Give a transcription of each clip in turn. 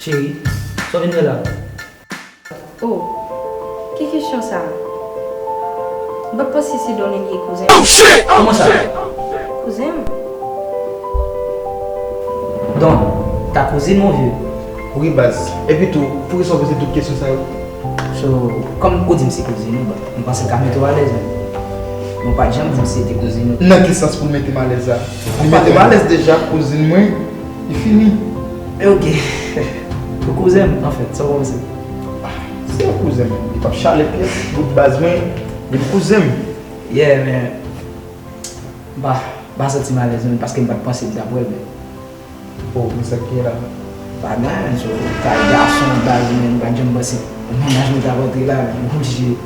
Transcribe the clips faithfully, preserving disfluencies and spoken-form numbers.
Cheri, sa w vin fè la? Oh, ki kesyon sa a? M pa t panse se Donnie li ye kouzen m. Kòman sa? Kouzen m. Don, ta kouzin mon vye. Wi baz. Epi tou, poukisa w poze tout kesyon sa yo? So, kòm ou di m se kouzin ou, bon, m panse l ka mete w alèz, men. Men w pa t janm di m si se te kouzin ou. Nan ki sans pou l mete m alèz la? Li mete m alèz deja, kouzin mwen, li fini. E ok. Ou kouzen m, anfèt, sa w panse? Se yon kouzen m. Li p ap chale pyès, bout baz mwen, li kouzen m. Yeah, men. M pa, m pa santi m alèz, men, paske m pa t panse m t ap wè l, men. Oh, men sa k gen la? Pa gen anyen, so, kay gason, baz, men, m pa t janm panse yon mennaj mwen t ap antre la, men, m oblije.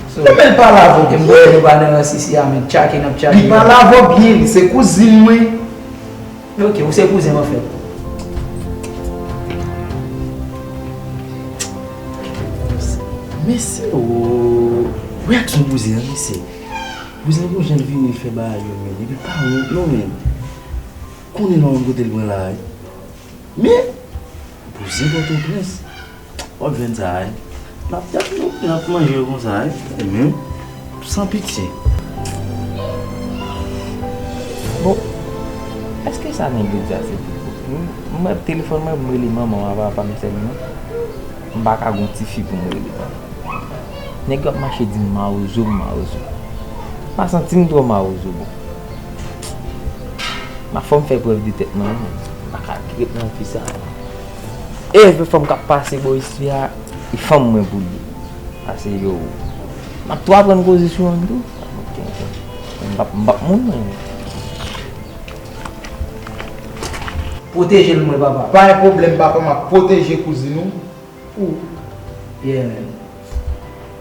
So, men l pale avè w byen. M konnen nou pa nan ransis ya, men tchake n ap tchake. Li pale avè w byen, li se kouzin mwen. Ok, ou se kouzen m anfèt. Mesye, oh, reyaksyon kouzen an, mesye. Kouzen an gon jan l vire fè bagay yo, men, epi pa wont non, men. Konnen nan yon kote l pran la, wi. Men, kouzen Pòtoprens. W ap jwenn sa a, wi. N ap, n ap, n ap manje yo konsa, wi. E menm, san pitye. Bon, èske sa nèg yo di a se vre? M, m, telefòn mwen, m rele manman m avè papa m sèlman. M pa ka gon tifi pou m rele. Nèg yo ap mache di m mawozo, m mawozo. M pa santi m twò mawozo, bon. M ap fò m fè prèv de tèt mwen, wi, men m pa ka ret nan vi sa a. E fanm k ap pase bò isi a, e fanm mwen pou l ye. Pase yo, m ap tou aprann koze sou mwen tou. M p ap, m p ap moun mwen. Pwoteje l mwen, papa. Pa gen pwoblèm, papa, m ap pwoteje kouzin ou. Ou. Yeah, man.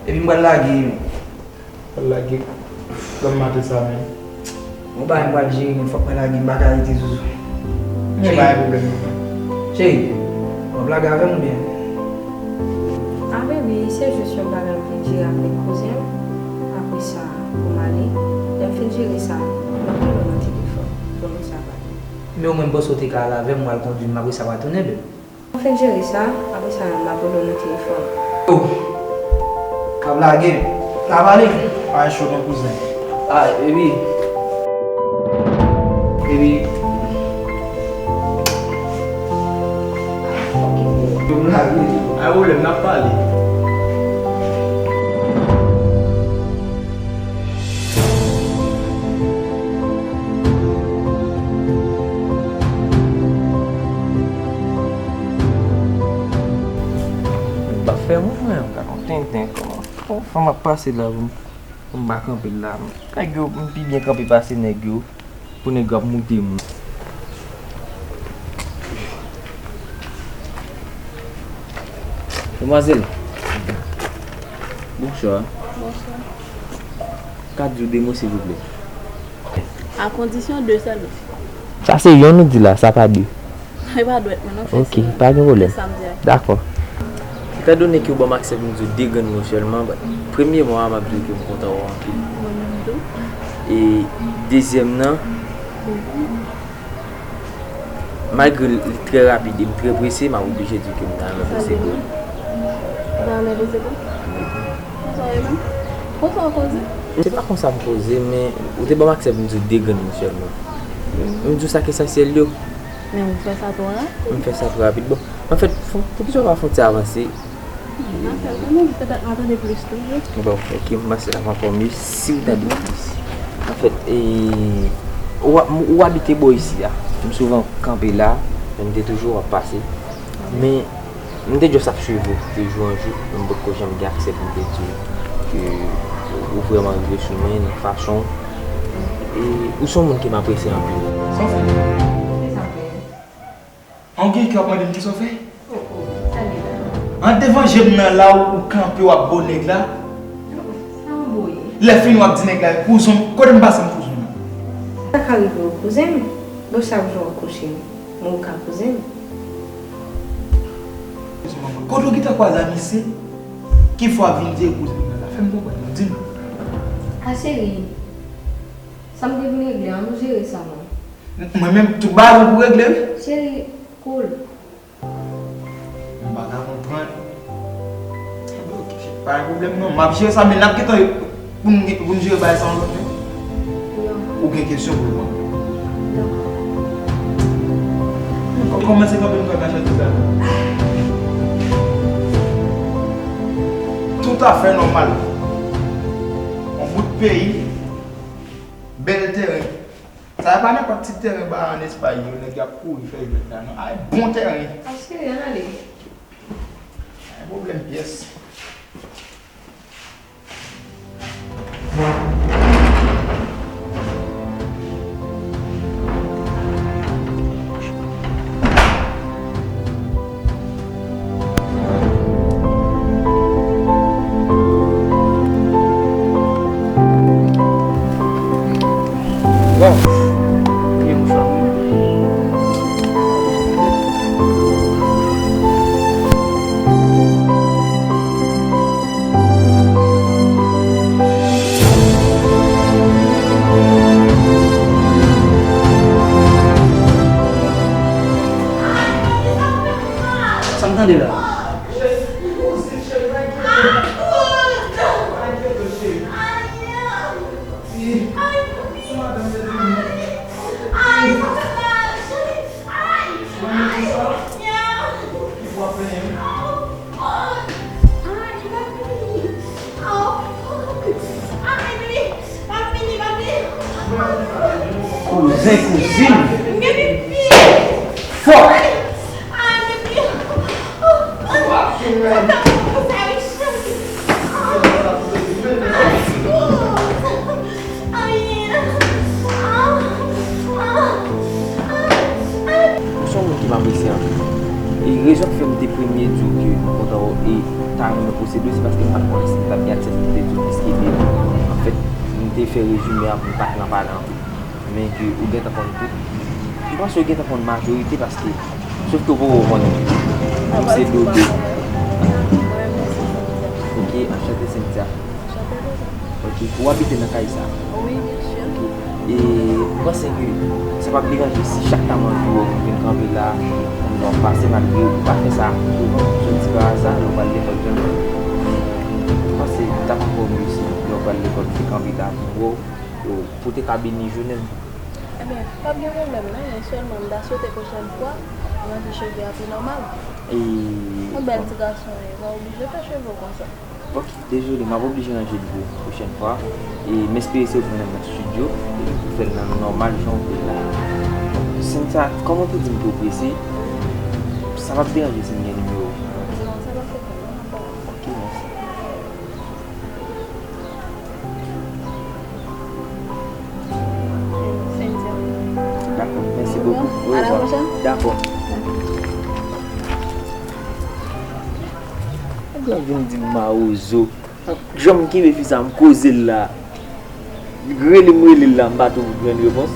Epi m pral lage, man. Pral lage. Lòm maten sa menm. Yon bagay m pral jere, men fòk mwen lage, m pa ka rete toujou. Men pa gen pwoblèm non. Cheri, w ap lage avè m oubyen? Ah baby, se jis yon bagay m vin jere avèk kouzen m. Apre sa, pou m ale, lè m fin jere sa, m ap rele w nan telefòn pou nou sa pale. Men omwen m panse w te ka al avè m, w al kondui m, apre sa w a tounen, baby. Mwen fin jere sa, apre sa, m ap rele w nan telefòn. Yo, m ap lage. N a pale. Ay cho non kouzen. Ay, baby. Baby. Yo, m lage. Ay, pwoblèm, n ap pale. Ba fè mwen mwen ka konn tenten kòman. Bon, fanm ap pase la pou m, pou m pa kanpe la. Nèg yo, m pi byen kanpe pase nèg yo. Pou nèg yo ap moute moun. Demwazèl. Bonswa. Bonswa. Ka di w de mo silvouplè? A kondisyon de sèlman. Sa se yonn ou di la, sa pa de. E pa dwèt mwen non, fè Ok, pa gen pwoblèm. Fè sa m di a. Dakò. Etandone ke w ban m aksè pou m di w de grenn mo sèlman, premye mo a m ap di w ke m kontan wè w anpil. Mwen menm tou. E dezyèm nan, malgre li trè rapid e m trè prese, m ap oblije di w ke m ta renmen prese pou ou. Ou ta renmen prese pou m? Konsa w ye menm? Konsa w koze? Se pa konsa m koze, men ou te ban m aksè pou m di w de grenn mo sèlman. M di w sa k esansyèl yo. Men ou fè sa twò rapid. M fè sa twò rapid. Bon, anfèt, fon, poukisa w pa fè yon ti avanse? M ap fè l kanmenm, petèt m a tande plis toujou. Bon, ok, m panse l ap ankò mye si w tande plis. Anfèt, e, ou, ou abite bò isi a. M souvan kanpe la, men m te toujou ap pase. Men, m te just ap swiv ou de jou an jou, men m potko janm gen aksè pou m te di w ke ou vrèman rive sou mwen nan fason w. E ou se yon moun ke m apresye anpil. Sa w fè? Sa w fè? An w gen kè w ap mande m kisa w fè? Oh, oh, sa gen la? An devan je m nan la ou, ou kanpe w ap bo nèg la. Oh, oh, sa w voye? Lè fini w ap di nèg la, kouzon, kote m pase m kouzon nan? Sa ka rive w kouzen m, bon sa w jan w kouche m. Mwen ou ka kouzen m. Kote w gentan kwaze a misye? Ki fwa w vin di e kouzen m nan la? Fè m konprann non, di m. A cheri, sa m te vin regle, ann nou jere sa non. Mwen menm, tout bagay mwen pou regle wi. Cheri, cool. Pa gen pwoblèm non, m ap jere sa, men n ap gentan pou n, pou n jere bagay sa yon lòt lè. Ou gen kesyon pou mwen? Kò-, kòmanse kanpe m fè kachèt sa. Tout afè nòmal. Yon bout peyi, bèl teren. Sa pa nenpòt ti teren ba ann Espay yo, nèg y ap kouri fè jwèt la non. Ay, bon teren. Ay, cheri, ann ale. Ay, pwoblèm pyès. Bon. Sa m tande la? Kouzen, kouzin. Fòk. Ou se yon moun ke m apresye anpil. E rezon k fè m te premye di w ke m kontan w e ta renmen posede w, se paske m pa t konnen si m t ap gen aksè pou m te di w plis ke de mo. Anfèt, m te fè rezime a pou m pa t nan pale anpil. Men ke ou gentan konn tout. M panse ou gentan konn majorite paske, sof ke ou poko konnen. M se Dodo. Ok, anchante Cynthia. Ok, ou abite nan kay sa? Wi, byen si. Ok. E ou panse ke sa p ap deranje si chak tan m anvi w, m vin kanpe la, m wè w pase malgre ou pa fè sa souvan, se yon ti pa aza, lè w pral lekòl jan. Men ou panse li t ap ankò miyo si lè w pral lekòl, m te kanpe ta pou w, pou w te ka beni jounen m? Ebyen, p ap gen pwoblèm non, men sèlman m ta swete pwochèn fwa, ranje cheve a pi nòmal. E yon bèl ti gason w ye, pa oblije fè cheve w konsa. Ok, dezole, m ap oblije ranje l pou ou pwochèn fwa. E m espere se ou ki mennen m nan estidyo, epi pou fè l nan nòmal jan w vle la. Cynthia, kòman w te di m ke w prese, sa p ap deranje si m gen nimewo w? Non, sa p ap fè pwoblèm. Ok, mèsi. Cynthia. Dakò, mèsi bokou. Wi, à la prochaine. Dakò. Nèg la vin di m mawozo. Jan m kenbe fi sa, m koze l la. Li rele m, rele l la, m pa tou jwenn repons.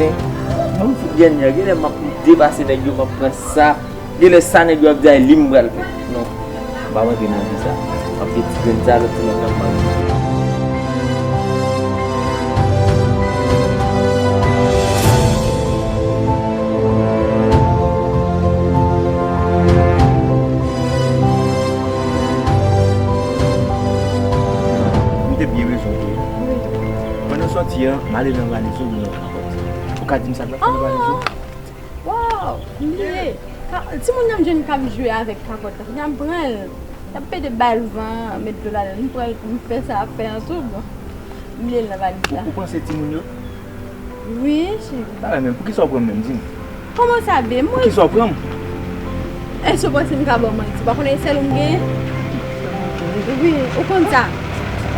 Tenten. Bon, m fout dènye a. Genlè m ap depase nèg yo, m ap pran sa. Genlè sa nèg yo ap di a, e li m pral fè. Non. M p ap antre nan vi sa. M ap gen ti grenn sa, lòt ti nèg nan m pral. M te byen bezwen w wi. Pandan w sòti a, m ale nan valiz ou, m wè yon kapòt. Ou ka di m sa k ap fè nan valiz ou? Waw, m bliye. Ka-, timoun nan m jwenn k ap jwe avèk kapòt la. Kounye a m pran l. L ap pede ba l van, met dlo ladan l. M pran l pou m fè sa ap fè an tou, bon. M bliye l nan valiz la. Ou, ou pran se timoun yo? Wi, cheri. Bagay, men poukisa w pran m menm, di m? Kòman sa, be? Mwen. Poukisa w pran m? Èske w panse m ka ba w manti? Ou pa konnen e sèl ou m genyen? Wi, ou konn sa.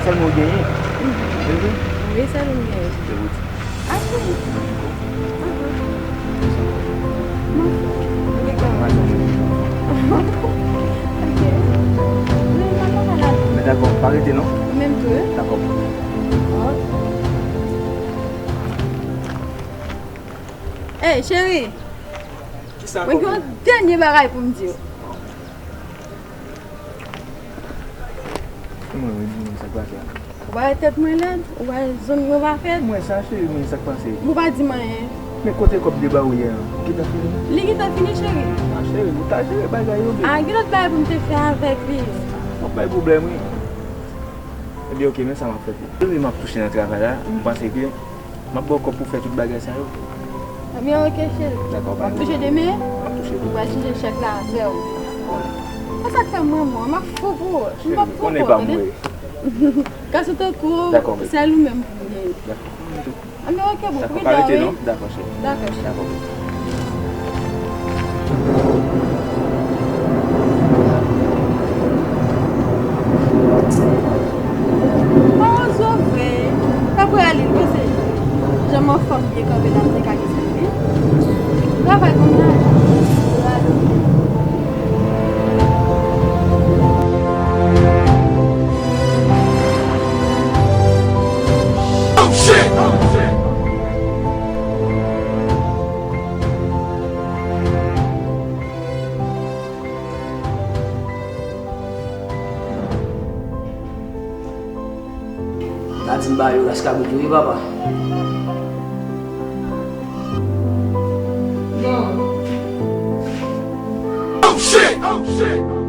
Sèl mwen w genyen? Mhm. Wi, sèl ou m genyen. Achte. Aha. Mwen fè. Ok. Men dakò, pa rete non. Ou menm tou, wi. Dakò. Ey, cheri. Kisa? Mwen gen yon dènye bagay pou m di w. Mwen, mwen, di mwen sa k pase a. Ou pa wè tèt mwen lèd? Ou pa wè zong mwen pa fèt? Mwen sa, cheri, mwen sa k pase. Ou pa di m anyen. Men kote kòb de ba ou yè an? Gentan fini? Li gentan fini, cheri. A, cheri, ou ta jere bagay yo, baby. A, gen lòt bagay pou m te fè avèk li. W ap bay pwoblèm, wi. Ebyen, oke, men sa m ap fè pou ou. Depi m ap touche nan travay la, m panse ke m ap ba w kòb pou fè tout bagay sa yo. Ebyen, oke, cheri. Dakò, pa gen pwoblèm. M ap touche demen. M ap touche demen. Ou pral chanje chèk la avè w. Bon. Konsa k fè m renmen w, m ap fou pou ou. M p ap twonpe w, tande. Cheri, ou konnen pa m, wi. Gason tankou w, sèl ou menm pou m genyen. Dakò. Anben, oke, bon, dakò, pridè, pa rete wi. Non? Dakò, cheri. Dakò, cheri. Dakò. Mawozo vre. Apre ale, l panse jan m anfòm byen kanpe la, m te ka deside. Travay kòm nan. Gad m ba yo laskabrit yo wi, papa. Non. Oh shit! Oh shit!